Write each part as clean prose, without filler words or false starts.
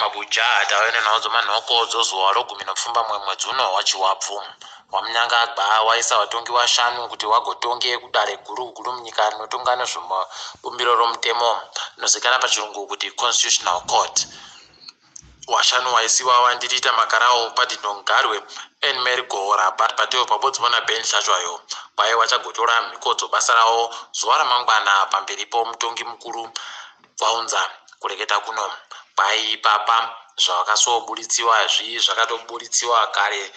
Mabuja tave nenhau dzomanhoko dzozuva rogumi nopfumbamwe mwedzi uno waChivabvu. VaMnangagwa waisa vatongi vashanu kuti vagotonge kudare guru guru munyika rinotonga nezvebumbiro romutemo rinozivikanwa pachirungu kuti Constitutional Court. Washanu waisiwa waNdirita Makarau, Paddington Garwe, Anne-Mary Gohora, Bart Patel pabodzivo naBen Hlatshwayo. Kwai vachagotora mhiko dzobasa ravo zuva ramangwana pamberi pomutongi mukuru Gwaunza. Kureketa kuno kwai ipapa zvakasoburitsiwa zvi zvakatoburitsiwa kare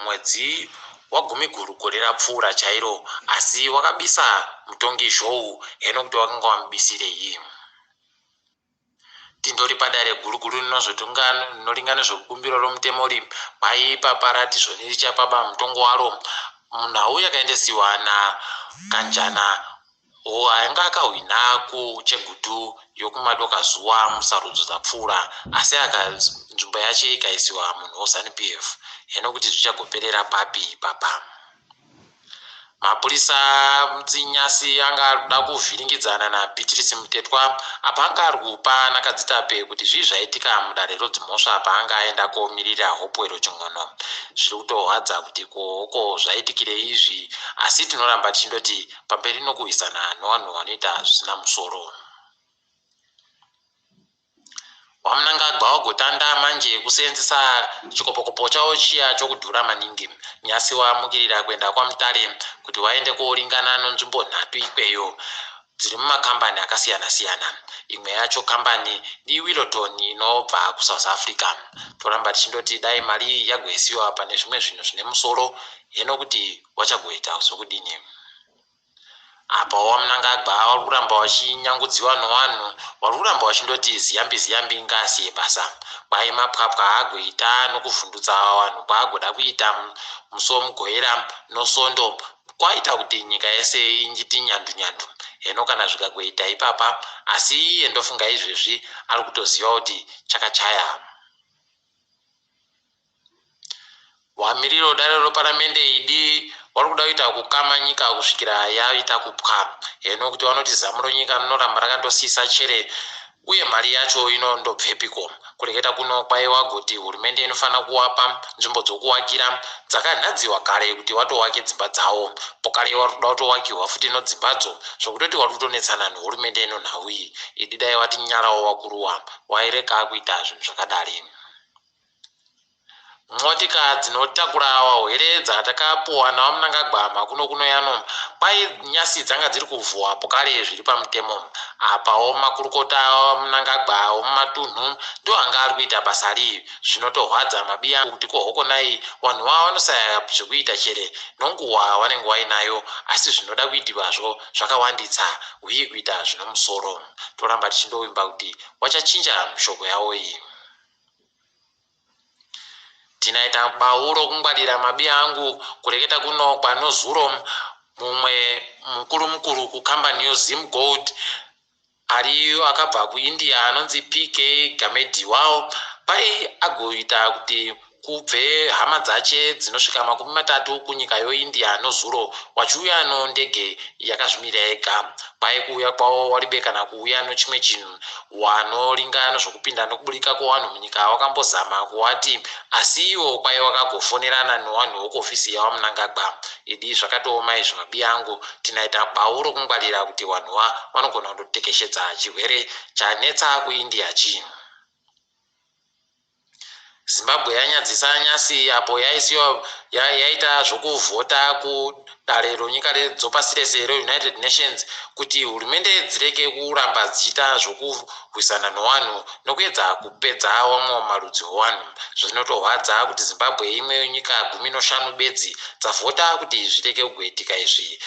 mwedzi waGumiguru gore rapfuura chairo asi wakabisa mutongi Zhou heno kuti wakanga wamubisirei. Tindori padare guru guru rinozotonga rinoringa nezvebumbiro romutemo ri kwai ipapa rati zvoni richapaba mutongo waro munhau yakaendesiwa naKanjana uwo ainge akahwina kuChegutu yokumadokazuva musarudzo dzapfuura asi nzvimbo yache ikaisiwa munhu weZanu PF. Heno kuti zvichagoperera papi ipapa. Mapurisa Mutsinyasi anga ari kuda kuvhiringidzana naBeatrice Mutetwa apo anga ari kupa naKadzitape kuti zvii zvaitika mudare rodzimhosva paanga aenda komirira Hopewell Chin'ono. Zviri kutorwadza kuti ko zvaitikirei izvi asi tinoramba tichindoti pamberi nokurwisana nevanhu vanoita zvisina musoro. WaMnangagwa wagotanda manje kuseenzesa chikopokopo chawo chiya chokudhura maningi. Nyasi wamukirira kuenda kwaMutare kuti waende koringana nonzvimbo nhatu ikweyo dziri mumakambani akasiyana siyana. Imwe yacho kambani ndiWillowton inobva kuSouth Africa. Toramba tichindoti dai mari iyi yagoisiwa pane zvimwe zvinhu zvine musoro heno kuti wachagoita zvokudini. Apa waMnangagwa vari kuramba vachinyangudziwa nowanhu vari kuramba vachindoti Ziyambi Ziyambi ngaasiye basa. Kwai mapwapwa aagoita nokuvhundutsa vanhu kwaagoda kuita musi woMugovera noSondo kwaita kuti nyika yese ingiti nyandu nyandu. Heno kana zvikagoita ipapa asi iye ndofunga izvezvi ari kutoziva kuti chakachaya. Wamiriro dare reparamende idi wari kuda kuita kukama nyika kusvikira yaita kupwa. Heno kuti vanoti zamu renyika rinoramba rakandosisa chere uye mari yacho inondobvepiko. Kureketa kuno kwaiwa goti hurumende inofanira kuwapa nzvimbo dzokuwakira dzakanhadziwa kare kuti watowake dzimba dzawo. Pokare wari kuda kutowakirwa futi nodzimbadzo zvokutoti wari kutonetsana nehurumende ino nhau iyi. Idi dai watinyarawo wakuruwa wairega kuita zvinhu zvakadari. Motika dzinotakura wahwere dzatakapuwa naVaMnangagwa makuno kuno yano kwai nyasi dzanga dziri kuvhuwa pokare zviri pamutemo. Apawo makurukota aVaMnangagwa omumatunhu ndiwo anga ari kuita basa ri. Zvinotorwadza mabiya kuti ko hokonai wanhu wa vanosaya zvekuita chere nonguwa wanenge wainayo asi zvinoda kuitiwazvo zvakawanditsa huye kuita zvinomusoro. Toramba tichindovimba kuti wachachinja mishoko yawo iyi. Tinaita bau rokungwarira mabiya angu kureketa kuno kwanozuro mumwe mukuru mukuru kukambani yoZimgold ari akabva kuIndia anonzi PK Gamediwao pai agoita kuti kubve hama dzache dzinosvika 30 kunyika yoIndia nozuro wachiuya nondege yakazvimirira yega. Kwai kuuya kwavo waribe kana kuuya nochimwe chinhu Wanoringa nozvokupinda nokuburika kwowanhu munyika wakambozama kuwati asi iwo kwai wakagofonerana nowanhu wokuhofisi yawaMnangagwa. Idi zvakatooma izvi mabiyangu tinaita bau rokungwarira kuti wanhuwa wanogona kundotekeshedza chirwere chanetsa kuIndia chi. Zimbabwe yanyadzisa nyasi apo yaisiwa yaita zvokuvhota kudare ronyika dzopasi rese reUnited Nations kuti hurumende dzireke kuramba dzichiita zvokurwisana nowanhu nokuedza kupedza wamwe marudzi owanhu. Zvinotorwadza kuti Zimbabwe imwe yenyika 15 bedzi dzavhota kuti zvireke kugoitika izvi.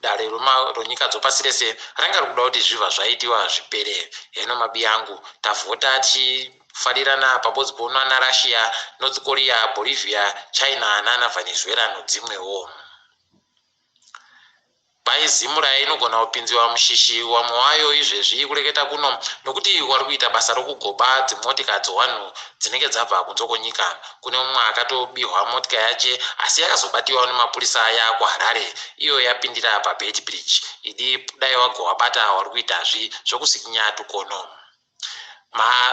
Dare ronyika dzopasi rese ranga rikuda kuti zvibva zvaitiwa zvipere. Heno mabiyangu, tavhota tichifarirana pabodzi pounana Russia, North Korea, Bolivia, China nana Venezuela nodzimwewo. Kwai Zimura inogona kupinziwa mushishi wamwe wayo izvezvi kureketa kuno nokuti wari kuita basa rokugoba dzimotika dzowanhu dzinenge dzabva kunze kwonyika. Kune mumwe akatobihwa motika yache asi yakazobatiwa nemapurisa yaakuHarare iyo yapindira paBeitbridge. Idi dai wagowabata wari kuitazvi zvokusikinya tukono.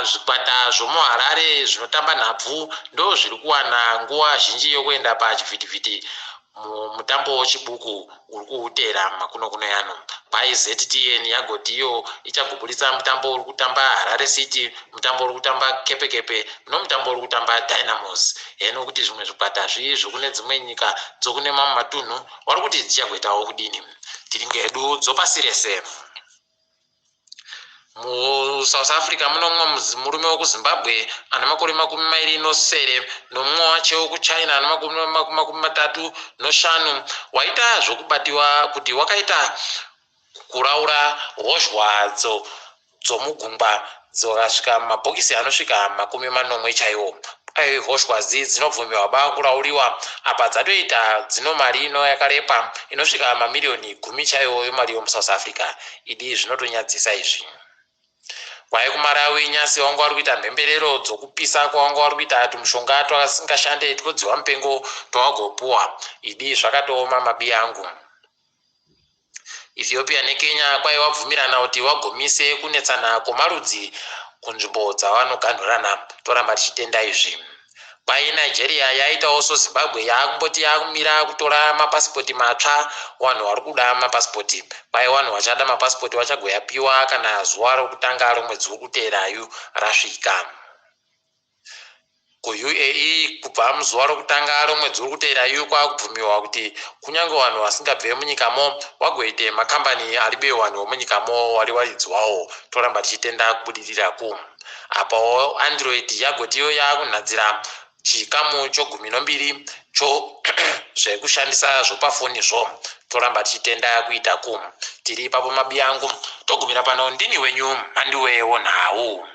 Zvikwata zvomuHarare zvinotamba nhabvu ndozviri kuwana nguva zhinji yokuenda pachivhitivhiti mumutambo wechibuku uri kuutera makuno-kuno yano. Kwai ZTN yagoti iyo ichagoburitsa mutambo uri kutamba Harare City, mutambo uri kutamba Kepekepe nomutambo uri kutamba Dynamos. Heno kuti zvimwe zvikwata zvii zvokune dzimwe nyika dzokune mamwe matunhu vari kuti dzichagoitawo kudini. Tiri ngedu dzopasi rese. MuSouth Africa mune mumwe murume wekuZimbabwe ane makore 27 nomumwe wacho wekuChina ane makore 35 waita zvokubatiwa kuti wakaita kuraura hozhwa dzomugungwa dzakasvika mumabhokisi anosvika 70 chaiwo. Hozhwa dzi dzinobvumirwa ba kurauriwa apa dzatoita dzino mari ino yakarepa inosvika mamiriyoni 10 chaiwo yemari yomuSouth Africa. Idi zvinotonyadzisa izvi. Kwai kuMarawi nyasi vanga vari kuita mhemberero dzokupisa kwavanga vari kuita tumushonga twasingashande twodziwa mupengo twawagopuwa. Idi zvakatooma mabi angu. Ethiopia neKenya kwai wabvumirana kuti wagomise kunetsana kwomarudzi kunzvimbo dzavanoganhurana. Toramba tichitenda izvi. Kwai Nigeria yaitawo soZimbabwe yaakumboti yaakumira kutora mapasipoti matsva vanhu vari kuda mapasipoti. Kwai vanhu vachada mapasipoti vachagoyapiwa kana zuva rokutanga romwedzi uri kuteerayu rasvika. KuUAE kubva muzuva rokutanga romwedzi uri kuteerayu kwakubvumiwa kuti kunyange vanhu vasingabve munyikamo vagoite makambani ari be vanhu vomunyikamo vari waridzwawo. Toramba tichitenda kubudiriraku. Apawo Android yagotiyo yakunhadzira chikamu chogumi nombiri cho zvekushandisa zvopafoni zvo. Toramba tichitenda kuitaku. Tiri ipapo mabiyangu togumira pano ndini wenyu Mhanduwe wonhau.